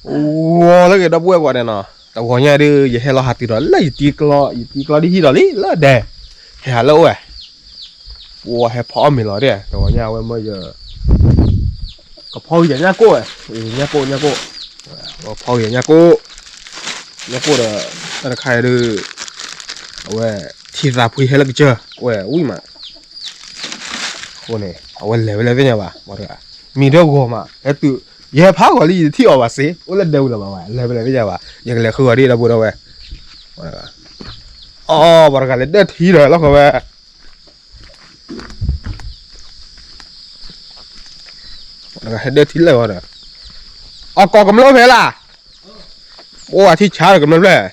ဝီၤလၢက့ၤဒီပုၢ်ဝဲၢ်ကိးဂၤဒဲးနီၤ, တဂီၤညါဒုး ယဟဲလီၤဟးတုၤဒီးလၢယတံကျီ, ယတံကျီဒ်ဟံၣ်ဒီးလံလၢဒဲ, ဟဲဟးလၢအိၣ်ဝဲ, ပှၤဟဲဖီအီၣ်မ့ၤလီၤဒဲ, တဂီၤညါအဝဲမၢယ ကဖီကယၤညၣ်ကိၣ်ဝဲ, ညၣ်ကိၣ် ညၣ်ကိၣ်, ကဖီကယၤညၣ်ကိၣ်, ညၣ်ကိၣ်ဒီး တၢ်တခါအံၤဒုး အဝဲ ထံသးဖှံဟဲလၢကစၢၢ် ဝဲဝံၣ်မး, အဃိန့ၣ် အဝဲလဲၤဝဲလၢသ့ၣ်ညါဘၣ်, မ့ၢ်တဂီၤမး ဟဲတုၤ, ယဟဲဖးဂီၤလံယတထံၣ်အီၤဘၣ်စ့, အိၣ်လၢဒဲဝံၤလီၤဘၣ်ဝဲ, လဲၤဝဲလၢသ့ၣ်ညါဘၣ်, ယကလဲၤဃုဂီၤဒ်ဒီပုၢ်ဒီဝဲၢ်, အီ ပှၤတဂၤလဲၤဒၢထံဒီးလီၢ်ဃီဝဲ ဟဲဒၢထံလၢာ်ဝဲဒီး, အကိးကမျၢၢ်ဖဲလၢ်, အိၣ်အထံၣ်ဆါဒီးကမျၢၢ်ဖျၢၣ်,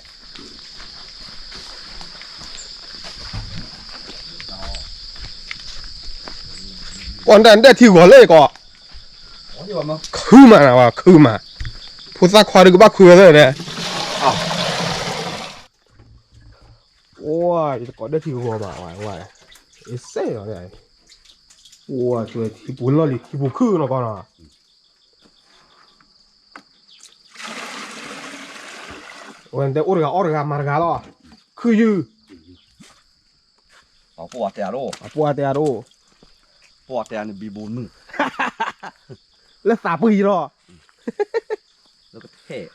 ပှၤတၢ်ဒၢထံဂီၤလၢယကိး, ခုမးနၤဝဲ ခုမး, ဖိသၣ်ခွါဒုးကဘၣ်ခုဝဲသၢန့ၣ် အိၣ် ယတကိးဒၢထံဂီၤမးဝဲ, ယစဲးလီၤ, အိၣ်ထံပူၤလီၢ်လံၤထံပူၤခုၣ်နီၢ်ကီၢ်နီၤ, ဝဲတဲအိၣ်တဂၤအီၣ်တဂၤမၤတဂၤလီၤ, ခုယုၢ် အပှၤတဲအဒိၣ်, အပှၤတဲအဒိၣ်, ပှၤတဲအန့ၣ်ဘံဘူမုၢ်, လၢသးပှံၤလီၤ, လၢကထဲး,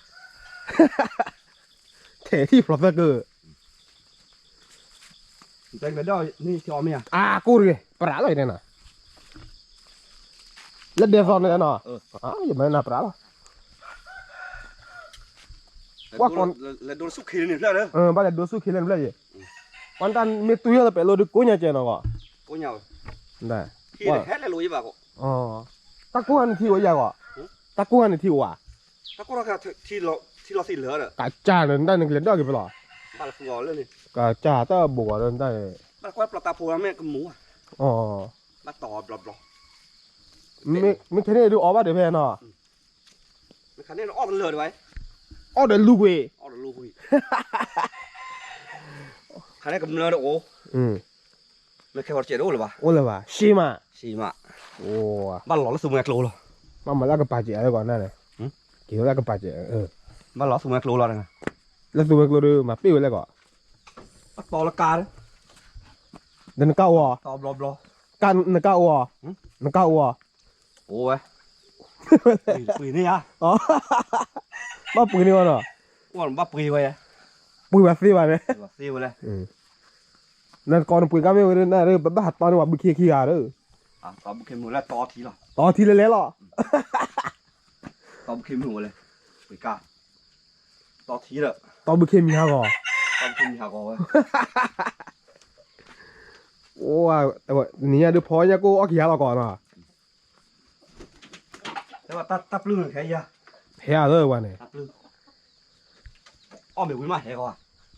ထဲးထံၣ်ဖျိးသၢကၢၢ်, အကိၢ်တဂ့ၤ ပရးလီၤယတဲနီၤ, လၢဒဲသီန့ၣ်နီၤ, ယမၤနၤပရးလီၤ ပှၤကီး, ဘၣ်လဲၤဒိဆူၣ်ခ့လၢနဖျၢၣ်ဒီး, ပှၤတၢ်မ့ၢ်တူၢ်ယီၢ်လၢပဲာ်လိဒုးကိးညါကဲနီၤဂီၢ်, တၢ်ကိၢ်ဟါန့ၣ်ထံအိၣ်ယၤဂီၢ်, တၢ်ကိၢ်ဟါန့ၣ်ထံအိၣ်ဝဲ, ကစၢ်န့ၣ်တၢ်နကလဲၤဒိၣ်က့ၤဖဲလီၤ, ကစၢ်တၢ်ဘိးဂီၤလၢတၢ်န့ၣ်, မ့ၢ်ခဲန့ၣ်ဒုးအီၣ်ဘၣ်ဒံးဖဲနီၤ, အီၣ်ဒီးလူကွံာ်, အိၣ်လၢၤဘၣ်, ရှ့မး, ဘၣ်လီၤလၢသူမှဲကျိလီၤ, ဘၣ်မၤလၢကပာ်စဲးအကီးနၢ်န့ၣ်, က့ၤလၢကပာ်စဲးအကီးနၢ်န့ၣ်, ဘၣ်လီၤသူမှဲကျိလီၤ, လၢသူမှဲကျိဒီး မၤပ့ၢ်ဝဲလဲၣ်ကီး, အတီလၢကါ, ဒီးနကါအိၣ်, နကါအိၣ်, နကါအိၣ်, အိၣ်ဝဲ, ပှ့ၤန့ၢ်ဧါ, ဘၣ်ပှ့ၤန့ၢ်ဝဲနီၤ, ဘၣ်ပှ့ၤဝဲ, ပှ့ၤဘၣ်သ့ဘၣ်န့ၣ်, နကိးနပှ့ၤကါမ့ၢ်ဝဲဒၣ်နၤဒီး ပဘၣ်ဟးတီန့ၢ်ပှၤဘုခ့ခံဂၤဒီး, တီထံလဲၤလဲၤလီၤ, တီဘုခ့မံၤဟးဂီၤ, အိၣ်, နံၤညါဒုးဖီညၣ်ကိၣ်အီၣ်ခံဂၤလီၤကီးနီၤ, တၢ်ပျုၢ်ခဲအံၤ, ဟဲအါလၢဝဲန့ၣ်, အီၣ်မ့ၢ်ဝံၤမးဟဲကီး,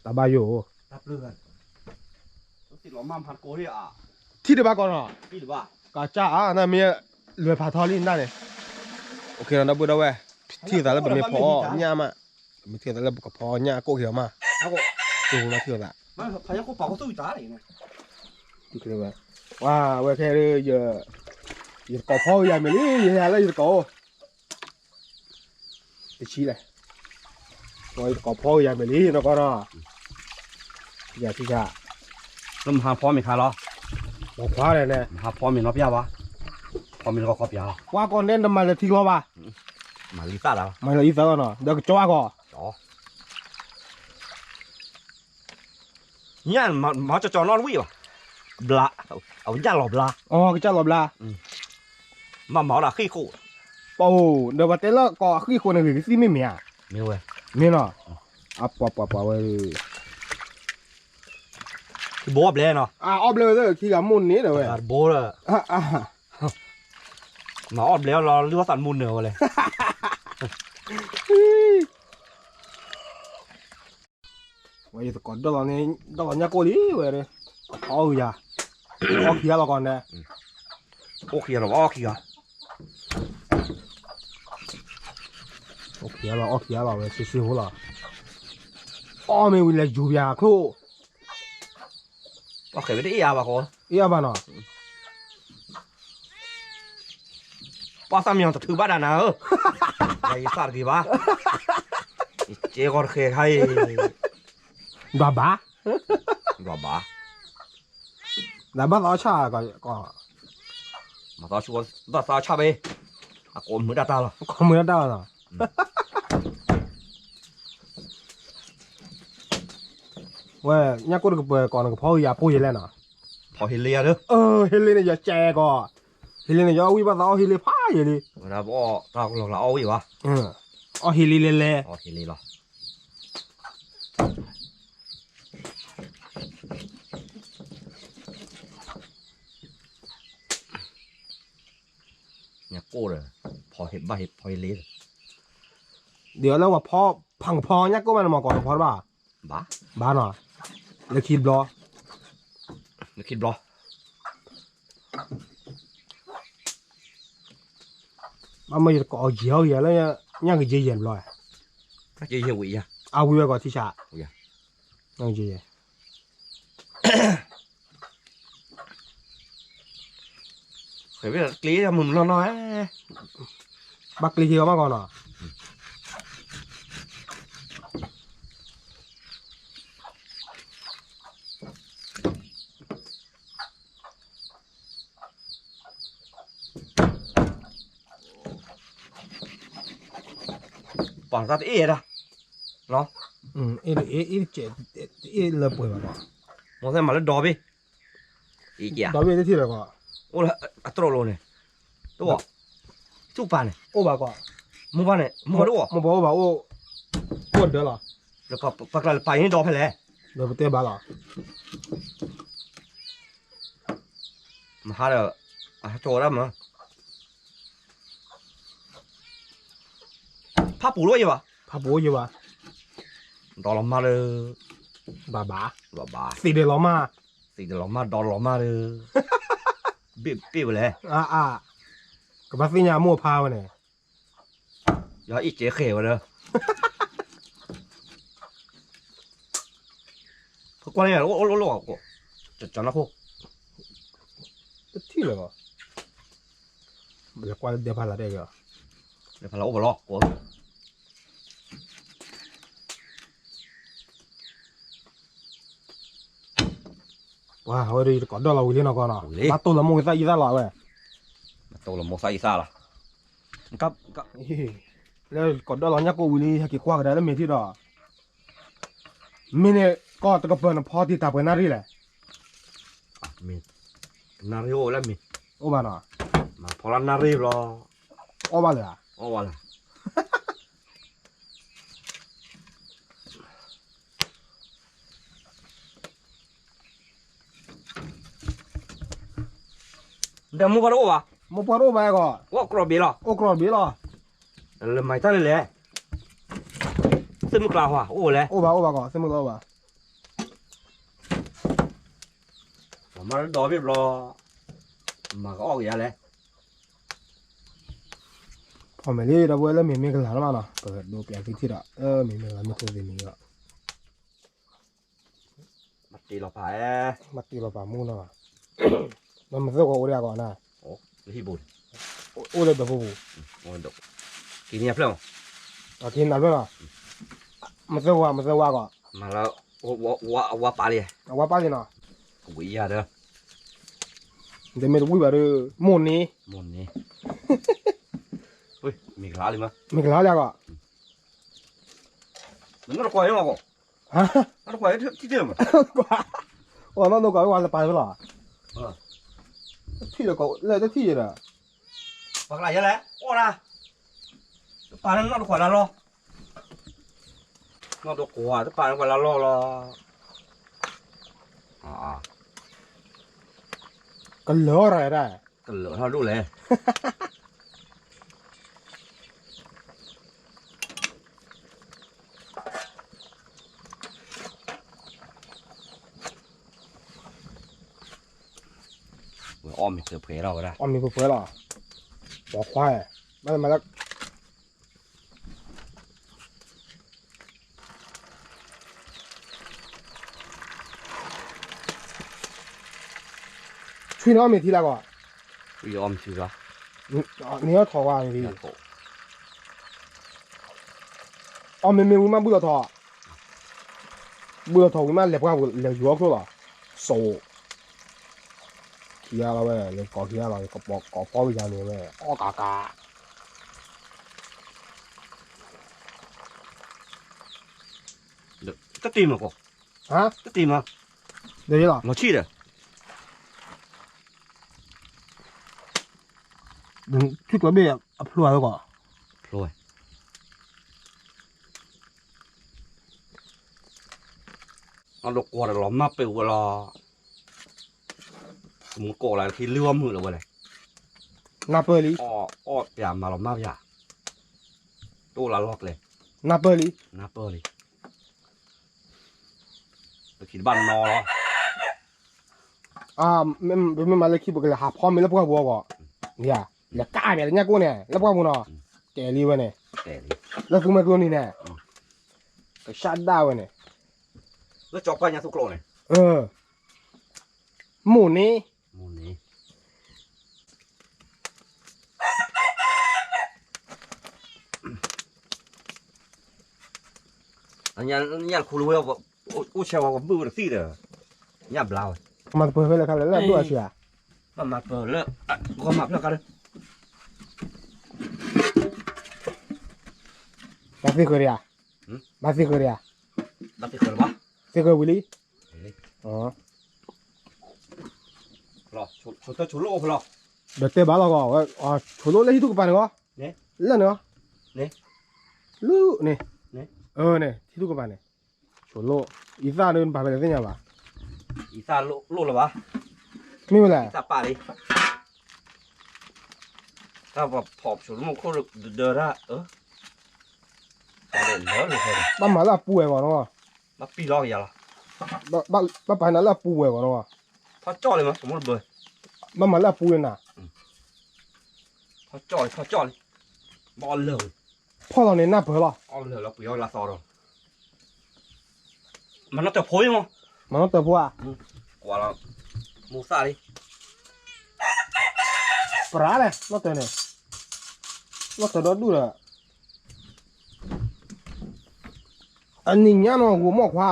တၢ်ဘၣ်ယိၣ်, ထံၣ်တဘၣ်ကီးနီၤ, ကစၢ်အါ နမ့ၢ်လွဲၤဖးထီလံနတၢ်န့ၣ်, အိၣ်ခ့ဒီးဒီပုၢ်ဒီဝဲၢ်, ထံၣ်သးလၢပမ့ၢ်ဖီညၣ်မး, မ့ၢ်ထံၣ်သးလၢပကဖီညၣ်ကိၣ်က့ၤအီၤမး, ပှၤဝဲခဲ ယတကိးဖီကယၤမ့ၢ်လံ ယဟဲလၢယတကိးအိၣ်, တဆံလဲၣ်, ယတကိးဖီကယၤမ့ၢ်လံနီၢ်ကီၢ်နီၤ, ယၤထံၣ်ဆါ, လၢမဟါဖီမ့ၢ်ခါလီၤ, မဟါဖီမ့ၢ်နီၢ်ပျၢ်ဘၣ်, ဖီမ့ၢ်နီၢ်ကီၢ်ပျၢ်လီၤ, ပှၤကီၢ်နဲနမၤလၢထံကျီဘၣ်, မၤလံသၣ်လီၤ, မၤလံသၣ်နီၤ ဒီးကကၠီအဂီၢ် ညၣ်မၤကၠီကၠီနီတဝံၣ်ဘၣ်, ဘျါ, အဝဲကၢ်လီၤဘျါ, မၤမၤအီၣ်ဒီးအဃံၣ်ဃိ, ပအိၣ်ဒီးပှၤတဲလၢကီးအဃံၣ်ဃိန့ၣ်ဂ့ၤကသံၣ်မ့ၢ်မ့ၢ်ဧါ, မ့ၢ်ဝဲ, မ့ၢ်နီၤ, အပှၤပှၤပှၤဝဲ, ဘိအီၣ်ဘျဲနီၤ, အအီၣ်ဘျဲဝဲသ့ၣ်ခံဂၤမိၢ်န့ၣ်ဒီးဝဲ, ဘိဒီး, မၤအီၣ်ဘျဲလီၤလုၢ်အီၣ်သးမိၢ်နၢၤဝဲလဲၣ် ဝဲယသကိးဒီလီၤညၣ်ကိၣ်လံဝဲ, အီၣ်ယၤ, အီၣ်ခံဂၤလီၤကီးန့ၣ်, အိၣ်ခံဂၤလီၤ အီၣ်ခံဂၤ, အိၣ်ခံဂၤလီၤ အီၣ်ခံဂၤလီၤဝဲ ဆ့ဆ့ဖိလီၤ, အီၣ်မ့ၢ်ဝံၤလဲၤယူၤပၠးချိၣ်, အီၣ်ဃဲၤဝဲတအ့ၣ်အါဘၣ်ဃီ, အ့ၣ်အါဘၣ်နီၤ. ပှၤသးမံယီၤတထုးဘၣ်ဒၣ်နၤဧၢ, ယသးတဂ့ၤဘၣ်, ယကဲဂီၤတဃဲၤခါအံၤ, ဘၣ်ဘၣ်, ဘၣ်ဘၣ်, ဘၣ်သးအီၣ်ဆၣ်, ဘၣ်သးအီၣ်ဆၣ်ဘၣ်, အကိးမုာ်ဒၣ်တၢ်လီၤ, ကိးမုာ်ဒၣ်တၢ်လီၤနီၤ. ဝဲ ညၣ်ကိၣ်တကပၤကိးနကဖီယၤပိၢ်ယဲလဲၣ်နီၤ, ဖီဟ့လ့ဧါ, ဟ့လ့န့ၣ်ယကဲကီး, ဟ့လ့န့ၣ် ယအီၣ်ဝံၣ်ဘၣ်သးအီၣ်ဟ့လ့ဖးယဲလံ, ဝဲဒၣ်ပအီၣ်တၢ်ကလီၤကျါအီၣ်ဝံၣ်ဘၣ်, အီၣ်ဟ့လ့လဲၤလဲၤ, အီၣ်ဟ့လ့လီၤ. ညၣ်ကိၣ်ဒီး ဖီဟ့ဘၣ်ဟ့ဖီဟ့လ့ဒီး, ဒ်လၢဝဲဖီဖးကဖီညၣ်ကိၣ်မးန့ၣ်မ့ၢ်ကိးကဖီတဘၣ်, ဘၣ်, ဘၣ်နီၤ, လၢခံတဘျီ, လၢခံတဘျီ, ဘၣ်မ့ၢ်ယတကိးအီၤယဲၢ်အီၤယဲၢ်လၢ ညၣ်ကယဲၢ်ယဲၢ်တဘျီ, အဝံၤဝဲကိးထံဆး, ညၣ်ကယဲၢ်ယဲၢ် ဃဲၤဘ့ၣ်ကျ့မုၢ်မုၢ်နီၢ်နီၢ်, ဘၣ်ကျ့က့ၤအီၤမးကီးနီၤ, ပှၤတၢ်တအ့ၣ်ဒၣ်, အ့ၣ်လၢပှဲၤဘၣ်, မ့ၢ်သ့ၣ်မၤလၢဒီဘ့ၣ်, ဒီဘ့ၣ်တထံၣ်လၢၤကီး, အိၣ်လၢအတြီၢ်လိၤန့ၣ်, တအိၣ်, ဆူၣ်ပာ်န့ၣ်, အိၣ်ဘၣ်ကီး, မိၢ်ပၢ်န့ၣ်, မိၢ်ပၢ်တအိၣ်, မိၢ်ပၢ်အိၣ်ဘၣ်, အိၣ်ဒၢးလီၤ, ပကျါလၢပာ်အံၤန့ၣ်ဒီဖဲလဲၣ်, ဒီးပတဲဘၣ်လီၤ. မဟါဒီး အဟဲကၠီဝဲဒၣ်မး, ဖးပူၤလၢယဘၣ်, ဖးပူၤယဘၣ်, ဒီးလီၤမၢ်လၢ, ဘၣ်ဘၣ်, ဘၣ်ဘၣ်, သ့ဒီးလီၤမၢ်, သ့ဒီးလီၤမၢ်ဒီးလီၤမၢ်လၢ, ဘ့ၣ်ဘ့ၣ်ဝဲလဲၣ်, အါအါ, ကဘၣ်သ့ၣ်ညါအမိၢ်အဖါဝဲန့ၣ်, ယအ့ၣ်ကဲဃဲၤဝဲဒီး ဖကွၢ်န့ၣ် အိၣ်အိၣ်အိၣ်အိၣ်, ကၠီနီၢ်ခိၣ်, တထံၣ်လၢၤဘၣ်, လဲၤကွၢ်လၢဒဲဖးလၢ်တဲကီး, ဒဲဖးလၢ်အိၣ်ဘၣ်လီၤ, ပှၤအဝဲဒီးယတကိးဒီၣ်လီၤဝံၤလံနီၢ်ကီၢ်နီၤ, ဘၣ်တိၢ်လီၤမိၢ်သၣ်ယသၣ်လီၤဝဲ, ဘၣ်တိၢ်လီၤမိၢ်သၣ်ယသၣ်လီၤ, လၢကိးဒီၣ်လီၤညၣ်ကိၣ်ဝံၤလံ ဟဲက့ၤကွၢ်ကဒါလၢမ့ၢ်ထံၣ်ဒီး, မ့ၢ်န့ၣ်ကီၢ်တကပၤနဖီတံၢ်တၢ်ပှဲၤနၣ်ရံၣ်လဲၣ်, နၣ်ရံၣ်အိၣ်လၢမ့ၢ်, အိၣ်ဘၣ်နီၤ, မၤဖီလၢနၣ်ရံၣ်ဘျီ, အီၣ်ဘၣ်လၢၤ, အီၣ်ဘၣ်လၢၤ ဒီးမိၢ်ပၢ်တအိၣ်ဘၣ်, မိၢ်ပၢ်တအိၣ်ဘၣ်ကီး, အိၣ်ကြီၢ်ဘ့ၣ်လီၤ, အိၣ်ကြီၢ်ဘ့ၣ်လီၤ, လၢမၤတၢ်လၢလဲၣ်, သ့ၣ်မုၢ်ကျါဟါ အိၣ်လဲၣ်, အိၣ်ဘၣ်အိၣ်ဘၣ်ကီး သ့ၣ်မုၢ်ကျါအိၣ်ဘၣ်, မၤဒီဘ့ၣ်ဘျီ, မၤကအီၣ်ကယၤလဲၣ်, ဖီၣ်မဲာ်လံဒီပုၢ်ဝဲၢ်လၢမ့ၢ်မ့ၢ်ကလၤလီၤမးနီၤ ပဒိးပျးသုထံၣ်ဒီး မ့ၢ်မ့ၢ်ကလၤမ့ၢ်ခိၣ်သ့ၣ်မံၤဒီး မၤတ့ၢ်လီၤပာ်, မၤတ့ၢ်လီၤပာ်မူနီၤ, မ့ၢ်မသ့ၣ်ကီးအိၣ်ဒံးအဂီၢ်နၤ, အိၣ်လၢဒိးဖိပူၤ, က့ၤနံၤဖျၢၣ်မး, က့ၤနံၤဖျၢၣ်မး, မသ့ၣ်ဝါ မသ့ၣ်ဝါကီး, မၤလၢ အဝါပာ်လံ, အဝါပာ်လံနီၤ, ဝံၤယၤဒီး, တမ့ၢ်တဝံၣ်ဘၣ်ဒီး မိၢ်န့ၣ်, မိၢ်န့ၣ်, မ့ၢ်ကလၤလံမး, မ့ၢ်ကလၤလံအဂီၢ်, မ့ၢ်နီၢ်တကွၢ်အံၤမးကီး, နီၢ်တကွၢ်အံၤထံၣ်တ့ၢ်မး, နီၢ်တကွၢ်အံၤဝဲလၢပာ်လီၤ, ထံၣ်ဒီးကီးလၢတထံၣ်ဒီး, ပှၤကလၤယဲလဲၣ် အိၣ်ဒၣ်, တပာ်လၢနီၢ်တကွၢ်လၢလီၤ, နီၢ်တကွၢ်တပာ်လၢပှၤလၢလီၢ်လီၤ, ကလၢာ်ရၤဒၣ်, ကလၢာ်ထီၣ်ဒိၣ်လဲၣ်, ဝဲအီၣ်မ့ၤပှဲၤပှဲၤလီၤဝဲဒၣ်, အီၣ်မ့ၤပှဲၤပှဲၤလီၤ, ပှၤခွါ, ဘၣ်မၤလၢ ဆွံန့ၣ်အီၣ်မ့ၤထံလၢကီး, ဆွံအီၣ်မ့ၤထံလီၤ, န့ၣ်အီၣ်ထီၣ်ဝဲန့ၣ်, အီၣ်မ့မ့ၢ်ဝံၤမးဘုၣ်လီၤထီၣ်, ဘုၣ်လီၤထီၣ်ဝံၤမး လဲၤပှၢ်ပူၤ လဲၤယူၤအီၣ်ချိၣ်လီၤ, စိာ်, ခံဂၤလီၤဝဲ လဲၤကိးခံဂၤလီၤ ကိးဖီဝံၤယၤန့ၣ်ဝဲ အီၣ်ကးကး တတ့ၢ်မးကီး, တတ့ၢ်မး, လီၤဆံၣ်ဒီး, ထံကျိဘ့ၣ်အဖျိဝဲကီး, ဖျိဝဲ, အဒိကွီၢ်ဒီးလီၤမၢ်ပ့ၤဝဲလီၤ, မူကိးလၢခံလုၢ်အီၣ်မုာ်လီၤဝဲလဲၣ်, နၢ်ပၢၢ်လံ, အီၣ်ပၠးမၤလီၤမၢ်ပၠး, တအိၣ်လၢလီၢ်ကျဲ, နၢ်ပၢၢ်လံ, နၢ်ပၢၢ်လံ, ပခံတဘၣ်နီလီၤ မ့ၢ်မၤလၢခံပကလဲၤဟးဖီမ့ၤလၢပှၢ်ပူၤအဂီၢ်, လဲၤကးပၠးလၢညၣ်ကိၣ်န့ၣ် လၢပှၢ်ပူၤနီၤ, ကဲလံဝဲန့ၣ်, လၢသူမွဲကျိနံၤန့ၣ်, ကစၢ်ဒၣ်ဝဲန့ၣ်, လၢကၠီပှၢ်ညါသူကျိန့ၣ်, မိၢ်န့ၣ်, မိၢ်န့ၣ် ညၣ်တခူလၢဝဲ, အိၣ်ဆဲးဝဲကဘုၣ်ဝဲတသံၣ်ဒီး, ညၣ်ဘျါဝဲ, မၤတပၢၢ်ဖဲလဲၣ်ခါလဲၣ် လၢအဒိၣ်အဆံးဧါ, ဘၣ်မၤတပၢၢ်လၢ, ဂီၢ်မၤဖျၢၣ်ခါဒီး, ဘၣ်သ့ၣ်ဃၢၤဒံးဧါ, ဘၣ်သ့ၣ်ဃၢၤဒံးဧါ, ဘၣ်သ့ၣ်ဃၢၤလၢၤဘၣ်, သ့ၣ်ဃၢၤဝံၤလံ, လီၤ, ဆိလိၣ်အိၣ်ဖဲလီၤ, ဒီးတဲဘၣ်လီၤကီး, ဆိလိၣ်လၢဟံၣ်ထူၣ်ကပၤန့ၣ်ကီး, လၢန့ၣ်, လၢန့ၣ်, န့ၣ်, ဟံၣ်ထူၣ်ကပၤန့ၣ်, ဆိလိၣ်, အံသၣ်ဒုးနပာ်ဖဲလဲၣ်သ့ၣ်ညါဘၣ်, အံသၣ်လိၣ်လၢၤဘၣ်, မ့ၢ်ဝဲလဲၣ်, အံသၣ်ပာ်လံ, တၢ်ပဖီၣ်ဆိလိၣ်မူခိၣ်ဒၢဒၢတၢ်, ဘၣ်မၤလၢအပူၤဝဲဂီၢ်နီၤ, ဘၣ်ပံလီၤကယၤလီၤ, ဘၣ်ပာ်နၤလၢအပူၤဝဲဂီၢ်နီၤ, ထီၣ်ကၠီၣ်လံမး, ဘၣ်မၤလၢအပူၤလံနၤ, ထီၣ်ကၠီၣ်လံ ထီၣ်ကၠီၣ်လံ, ဘၣ်အီၣ်လၢာ်, ဖီၣ်လီၤန့ၣ်နၢ်ပၢၢ်လီၤ, အီၣ်လၢာ်လီၤပှ့ၤအီၣ်လၢသီဒီး, မၤနီၣ်တၢ်ဖိအံၤမး, မၤနီၣ်တၢ်ဖိဧါ, ကွၢ်လီၤ, မိၢ်သၣ်လံ ပရၤလဲၣ် နီၣ်တၢ်န့ၣ်, နီၣ်တၢ်ဒီဒူၣ်ဒီး, အနံၤညါနီၢ်ဂိၤမီၢ်ခွါ,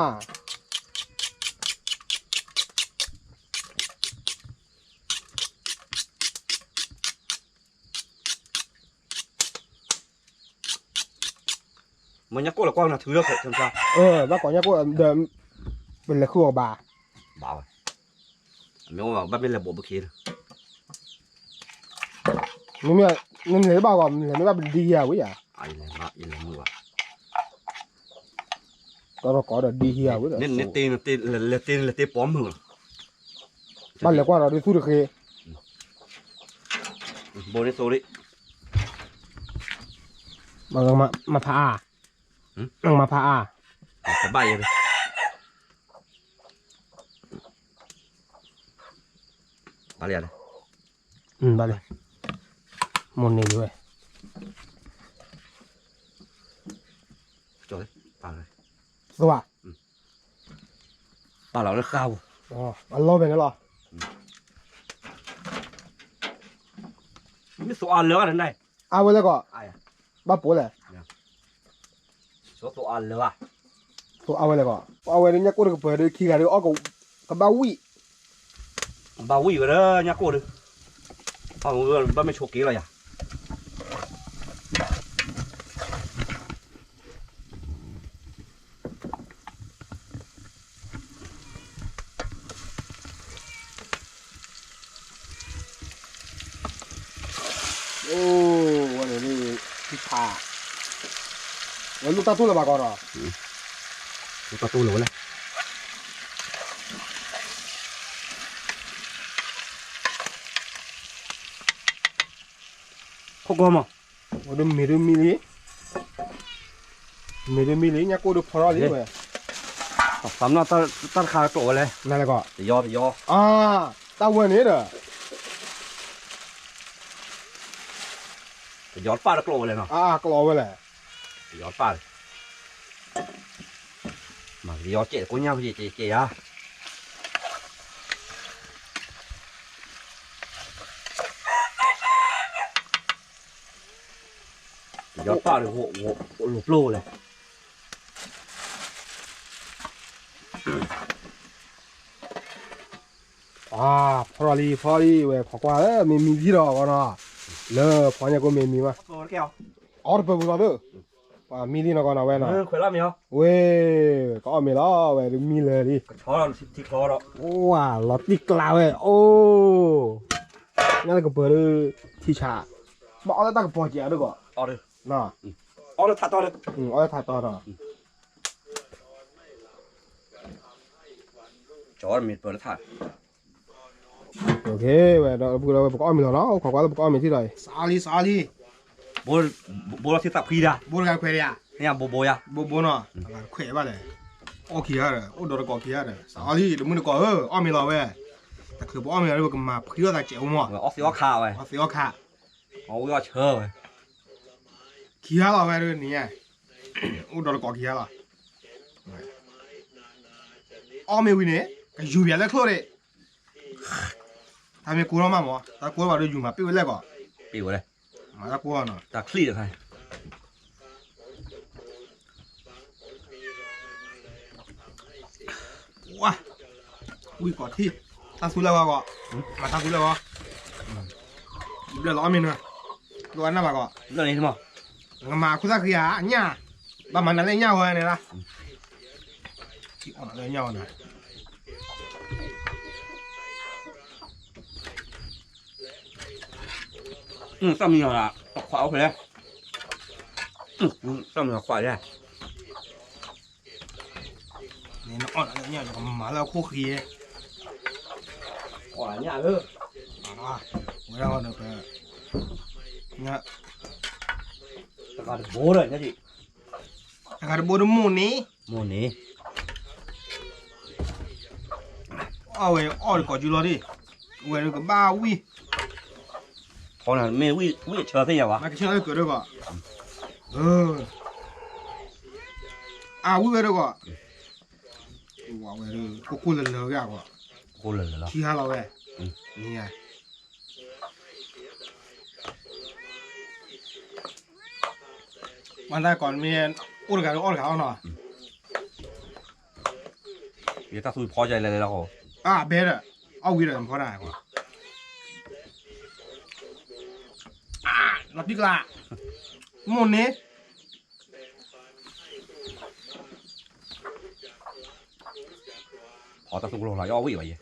မ့ၢ်ညၣ်ကိၣ်လၢကွၢ်နၤထုလၢ, ဘၣ်ကိးညၣ်ကိၣ်ဒီး, ပလဲၤဃုအီၤဘၣ်, ဘၣ်ဝဲ, မ့ၢ်ဘၣ်မ့ၢ်လဲၤဘိးဘုခ့, မ့ၢ်လဲၤဘၣ်ဂီၢ် လဲၤမ့ၢ်ဘၣ်ပဒံဟံၣ်ဝဲယၤ, တၢ်ဒီးကိးဒီးဒံဟံၣ်ဝဲဒီး, လဲၤတဲလၢတဲပိာ်မုၣ်လီၤ, ဘၣ်လဲၤကွၢ်ဒီးဒုးသူတဃ့, ဘိးန့ၣ်သိလံ, မၤဖးအါ, မၤဖးအါ, တဘၣ်ယဲ, ဘၣ်လံ, ဘၣ်လံ, မိၢ်န့ၢ်လံဝဲ, သိဧါ, ပာ်လီၤလၢဃါပူၤ, အလီၢ်ဖဲန့ၣ်လီၤ, မ့ၢ်သိအါလၢာ်ဘၣ်န့ၣ်, အါဝဲလဲၣ်ကီး, ဘၣ်ပိာ်လဲၣ်, သိအါလၢာ်ဘၣ်, သိအါဝဲလဲၣ်ကီး, အဝဲဒၣ်ညၣ်ကိၣ်ဒီးကပၢၤဒီးခံဂၤဒီးအီၣ်ကဘၣ်ဝံၣ်, ကဘၣ်ဝံၣ်ဝဲဒၣ်ညၣ်ကိၣ်ဒီး, ဘၣ်မ့ၢ်ဆိးက့လီၤယၤ အိၣ်ဝဲန့ၣ်, ထံဖး, ဝဲလိၣ်တၢ်တိၢ်လၢၤဘၣ်ကီးဒီး, လိၣ်တၢ်တိၢ်လၢၤဝဲလဲၣ်, ခိၣ်ကီမး, ဝဲဒၣ်မ့ၢ်ဒၣ်မံလံ, မ့ၢ်ဒၣ်မံလံ ညၣ်ကိၣ်ဒၣ်ဖီထီၣ်လံဝဲ, သးမနီၣ်တၢ်တခါကျိးဝဲလဲၣ်, နလဲၣ်ကီး, တယီတယီ, တၢ်ဝဲန့ၣ်ဒီး တယီတပၣ်တကျိးဝဲလဲၣ်နီၤ, ကျိးဝဲလဲၣ်, တယီတပၣ်, မၤတယီကဲးတကိညၣ်ဖဲကဲးယၤ အ ယပၣ်ဒီး လိၤပျိလဲၣ်. အါ, ဖီထီၣ်လံ ဖီလံ ဝဲခိးကွၢ်ဧၢ မ့ၢ်မံလံဒီးကီးနီၤ, လၢဖီညါကိးမ့ၢ်မံမး, အီၣ်တပၢၤပူၤလီၤသၢ, ပှၤမံလံနီၤကီးနီၤဝဲနီၤ, ဝ့ၢ်, ကအီၣ်မ့ၤလီၤဝဲဒုးမံလၢာ်လံ, ဝ့ၢ်, လီၤတံၢ်ကျါဝဲ, အိၣ်, ညါလၢကပၢၤဒုး, ထံဆး, ဘၣ်အီၣ်လၢတၢ်ကပီၤကဲးအဒိကီး, အီၣ်လၢထးတီ, အီၣ်လၢထးတီနီၤ, ကၠီမ့ၢ်ပၢၤလၢထး ဝဲဒီး ပကအီၣ်မ့ၤလီၤနီၤ, ခိးကွၢ်လၢပကအီၣ်မ့ၤထံၣ်ဒီး, စးလံ စးလံ, ဘိလီၤထံသးဖှံဒၣ်, ဘိတဂၤခွဲးဒံးဧါ, ဘိဘိယါ, ဘိဘိနီၤ, ခွဲးဘၣ်လဲၣ်, အီၣ်ခံဂၤဒီး အိၣ်ဒီးတကိးခံဂၤဒီး စးလံ တမုၢ်တကိးဧၢ အီၣ်မ့ၤလီၤဝဲ, တချုးပအီၣ်မ့ၤလီၤ ပကမၤဖှံထီၣ်သးစဲးအိၣ်မး, အီၣ်သ့အီၣ်ခးဝဲ, အီၣ်သ့အီၣ်ခး, အီၣ်ဝံၣ်အီၣ်ဆၢဝဲ, ခံဂၤလီၤဝဲဒ်န့ၣ်, အိၣ်ဒီးတကိးခံဂၤလီၤ, အီၣ်မ့ၤဝံၤန့ၣ် ကယူၤပၠးလၢချိၣ်န့ၣ် တၢ်မ့ၢ်ကိၢ်ထီၣ်မးမး, တၢ်ကိၢ်ထီၣ်ဘၣ်ဒီးယူၤမၤပ့ၢ်ဝဲလဲၣ်ကီး, ပ့ၢ်ဝဲလဲၣ်, မၤတၢ်ကိၢ်ထီၣ်နီၤ, တၢ်ချံၣ်တခါ, ဝါ, ဝံၣ်ကိးထံၣ်, တၢ်သူလၢဝဲကီး, မၤတၢ်သူလၢဝဲ, ဘျၢၣ်လီၤအီၣ်မ့ၤနၤ, ဒိၣ်အနၢ်ဘၣ်ကီး, ဘျၢၣ်န့ၣ်မး, နကမၤခိၣ်သၣ်ဃံဧါ, ညၣ်, ဘၣ်မၤနၤလၢညၣ်ဝဲန့ၣ်လီၤ, ထံအီၣ်နၤလၢညၣ်ဝဲန့ၣ် သၣ်မံယီၤ, ခွးအိၣ်ဖဲလဲၣ်, သၣ်မံယီၤခွးယဲ, နအီၣ်နၤလၢညၣ် နကမၤလၢအခိၣ်ဃံ, အီၣ်နၤလၢ, ဝဲဒၣ်ဒီးပ, တဂၤတဘိဒီး, တဂၤတဘိတမိၢ်န့ၣ်, မိၢ်န့ၣ် အီၣ်ဝဲအီၣ်တကိးကၠူလီၤဒၣ်, ဝဲဒၣ်ကဘၣ်ဝံၣ်, ဖီန့ၣ်မ့ၢ်ဝံၣ်အဆၢသ့ၣ်ညါဘၣ်, ကဆၢလၢကၢးဒၢကီး, အဝံၣ်ဝဲဒၣ်ကီး, ဝဲဒၣ်ကိၢ်ကိၢ်လၢလၢဂ့ၤကီး, ကိၢ်လၢလၢလီၤ, ခံဂၤလီၤဝဲ, န့ၣ် မၤတၢ်ကီးမ့ၢ်, အိၣ်တဂၤဒီးအီၣ်တဂၤအီၣ်နီၤ, ယတၢ်သူဖီကလဲၤလဲၤလီၤ, အဘဲဒီး, အီၣ်ဝံၤဒီးဖီတၢ်, လီၤတံၢ်ကျါ, မိၢ်န့ၣ် ဖီတၢ်သူကလိာ်လီၤ ယအီၣ်ဝံၣ်ဘၣ်ယဲ,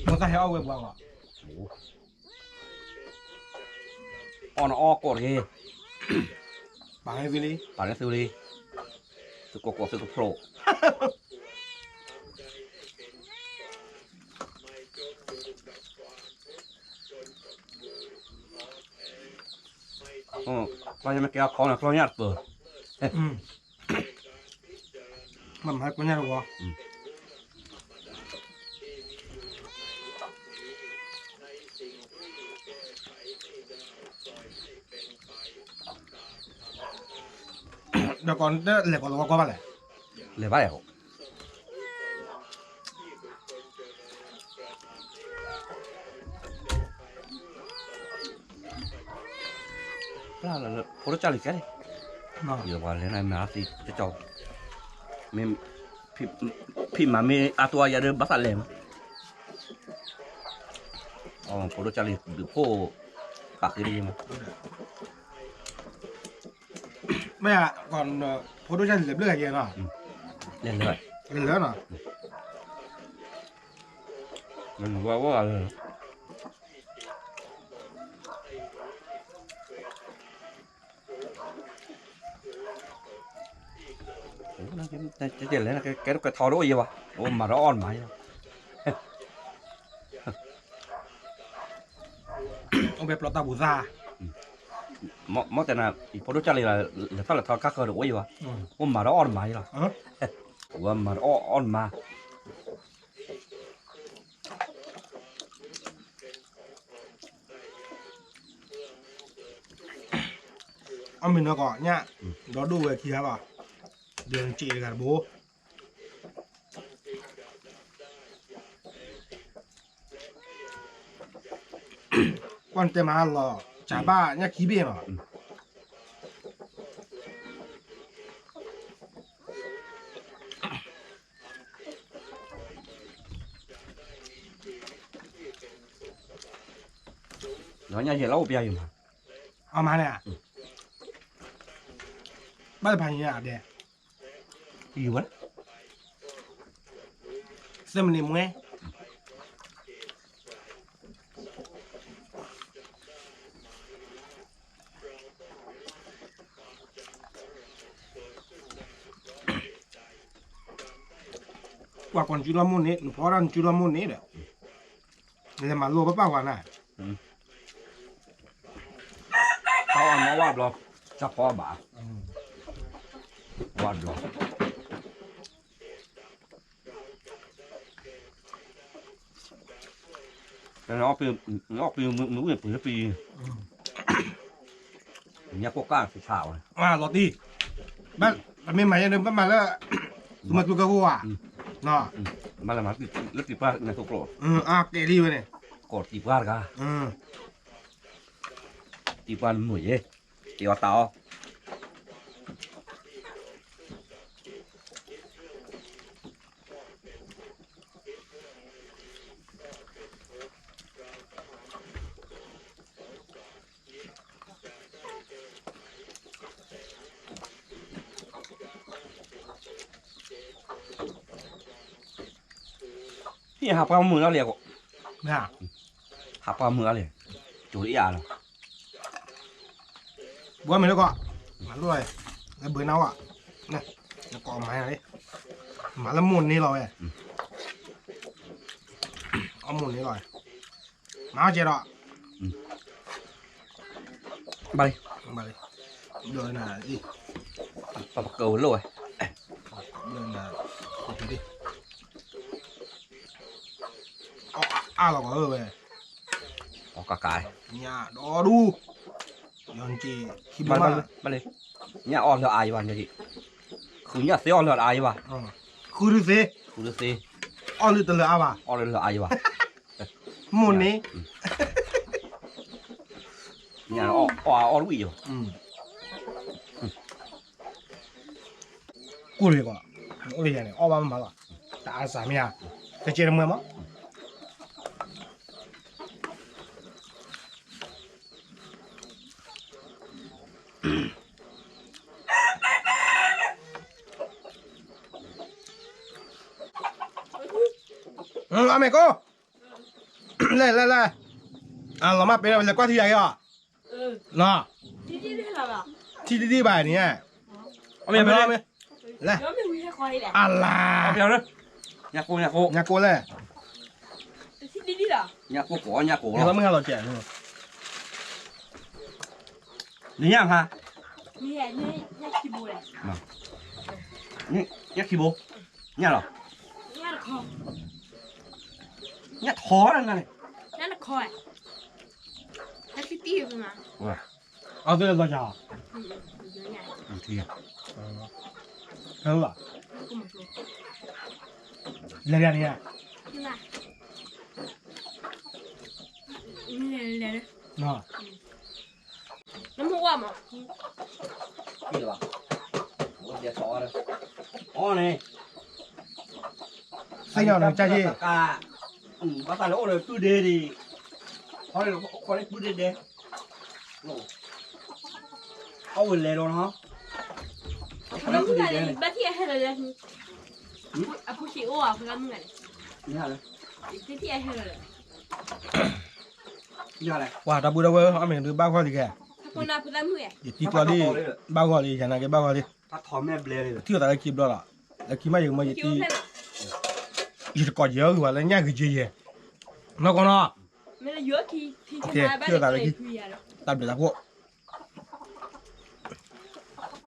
မိၢ်သၣ်ဟဲအီၣ်ဝဲပှၤလီၤ, အီၣ်နအီၣ်ကိးတဂ့ၤ, ပာ်န့ၢ်သုလံ, ပာ်န့ၢ်သုလံ, သုကိးကိးသုကဖျိး ကျီၢ်ညၣ်မ့ၢ်ကဲအဖီန့ၣ် ကျီၢ်ညၣ်တပၢၤ, မ့ၢ်မၤကျီၢ်ညၣ်တဝီ, ဒီးကီးလဲၤကီးသဝီကီၢ်ဘၣ်လဲၣ်, လဲၤဘၣ်လဲၣ်, ဖိဒိၣ်ကၢ်လံၤကဲလံ, ယပှၤလဲၤနမၤသံတကီ, မ့ၢ်, ဖံးမၤမ့ၢ်အါတိအါယၤဒီးဘၣ်သးလဲၤမး, ဖိဒိၣ်ကၢ်လံၤဒုးဖိ, ပာ်ဃ့လံမး, မ့ၢ်, ဖိဒိၣ်ကၢ်လံၤလဲၤဘျၢၣ်ဂၤယဲနီၤ, လဲၤလၢ, လဲၤလၢနီၤ, ဝဲဝဲ, ကဲထီၣ်ကဲထီတအိၣ်ယဲဘၣ်, အိၣ်မၤဒီးအီၣ်မၤယဲလီၤ, အိၣ်ဖဲပျီတၢ်ပူၤသၣ်, မ့ၢ်တဲနၤ, ယဖိဒိၣ်ကၢ်လံၤလီၤ, လဲၤထီၣ်လဲၤထီကါဃၢၤတအိၣ်ယဲဘၣ်, အိၣ်မၤဒီးအီၣ်မၤယဲလီၤ, ဝဲမၤဒီးအီၣ်အီၣ်မၤ အီၣ်မ့ၤနီၢ်ကီးညၣ်, ဒီဒိၣ်ဝဲခံဂၤလီၤ, ဒီးစံးတဂၤတဘိ, ကွၢ်နတဲမၤလီၤ စၢ်ဘၣ်ညၣ်ခံဘ့ၣ်နီၤ. ဒီးညၣ်ယဲၢ်လီၤအိၣ်ပျါယမၤ, အမၤန့ၣ်, ဘၣ်တဖၣ်ညါဒဲး, ယူၤဝဲ, သၢမံးနံးမွဲ ကွၢ်ကွၢ်နစုလီၤမိၢ်န့ၣ် နဖီဒၣ်နစုလီၤမိၢ်န့ၣ်ဒီး, လဲၤမၤလိပပၢ်ဝၤနၤ, တၢ်အီၣ်မၤဝၣ်ဘျီ, တၢ်ဖီဘၣ်, ဝၣ်ဘျီ နအီၣ်ပံၤမ့ၢ်ဝံၣ်ပှ့ၤပံၤ, ညၣ်ကိၢ်ကၢ်ဖံးဆါဝဲ, လီၤတံၢ်, ဘၣ်မ့ၢ်မၤယဲန့ၣ် ဘၣ်မၤလၢ, သုမၤကျိၤကၢၢ်ခိၣ်ဧါ, မၤလၢမၤလၢတံၤပှၢ်န့ၣ်သိးကျိၤ, အကဲလံဝဲန့ၣ်, ကိးတံၤပှၢ်တဂၤ, တံၤပှၢ်မုာ်ယဲ, တ့အီၣ်တၢ်အီၣ် ဟံၣ်ဟးပှၢ်မုာ်လီၤလံ, ဟးပှၢ်မုာ်လီၤလံ, ကၠိၤလၢအလီၤ, ဘှီမ့ၢ်လၢကီး, မၤလိၣ်, လၢဘၢနၤဝဲ, နကိးမၤလံ, မၤလၢမိၢ်န့ၢ်လီၤဝဲ, အီၣ်မိၢ်န့ၢ်လီၤ, မၤအီၣ်ကဲဒီး, ဘၣ်လံ, ဘၣ်လံ, ဘျီနၤအံၤ, ပကဝဲလိၣ်ဝဲ, ဘျီနၤ, အီၣ်အါလီၤကီးဝဲ, အီၣ်ကကး, ညၣ်ဒီဒူၣ်, ယီၤနက့ၤ, ဘၣ်လံ, ညၣ်အီၣ်လၢအါယဘၣ်, ဃုညၣ်သ့အီၣ်လၢအါယဘၣ်, ဃုဒုသ့, ဃုဒုသ့, အီၣ်လၢတလၢအါဘၣ်, အီၣ်လၢတလၢအါယဘၣ်, မိၢ်န့ၣ်, ညၣ်အီၣ်အီၣ်တဝံၣ်ယဘၣ် ကိၢ်လံကီး, အိၣ်လၢယၤန့ၣ် အီၣ်ဘၣ်မးလီၤ, တအါစၢ်မ့ၢ်ဧါ, ကကဲတမွဲမး, အမဲာ်ကိၢ်, လဲၣ်လဲၣ်လဲၣ်, အလီၤမၢ်ပ့ၤလဲၤကွၢ်ထံယၤက့ၤအီၤ, ထံဒံဒံဘၣ်န့ၣ်, လဲၣ်, အလါ, ညၣ်ကိၢ်လဲၣ်, ညၣ်ကိၢ်ကိးညၣ်ကိၢ်လီၤ, နညၣ်ဖါ, ညၣ်ခံဘိ, ညၣ်လီၤ, ညၣ်ထီနၤန့ၣ်, အီၣ်သ့လၢလီၤယၤ, လဲၤယၤန့ၣ်ဧါ, လဲၤလဲၤ, နမိၢ်ဝါမး, အီၣ်န့ၣ်, သ့ၣ်ညါနကစၢ်က့ၤ, ဘၣ်သးလၢအိၣ်လၢပုၢ်ဒ့ဒံး, အီၣ်လၢအိၣ်ခိးလၢပုၢ်ဒ့ဒဲး, အီၣ်ဝဲလဲၤဒီးနီၤ, ဘၣ်ထံၣ်အဟဲလၢာ်လၢာ်, အဖိဆံးအိၣ်အဖိလၢမုၢ်ဂၤန့ၣ်, ဘၣ်ထံၣ်အဟဲလၢာ်လၢာ်, ပှၤတၢ်ဘူၣ်တၢ်ဝဲအီၣ်မ့ၢ်ဒုးဘၣ်ဂီၢ်လံကဲ, ယတံၤကျီလံ, ဘၣ်ဂီၢ်လံ ယနာ်က့ဘၣ်ဂီၢ်လံ, ထံၣ်အသးလၢခံဘျီလီၤ, လၢခံမးယကမၢယတံၤ, ယတကိးယဲၢ်ဂ့ၤဝဲလၢညၣ်ဂ့ၤက့ယဲၢ်, နီၢ်ကီၢ်နီၤ, ထံၣ်အသးလၢခံ, တၢ်ဘျုးတၢ်ဖှိၣ်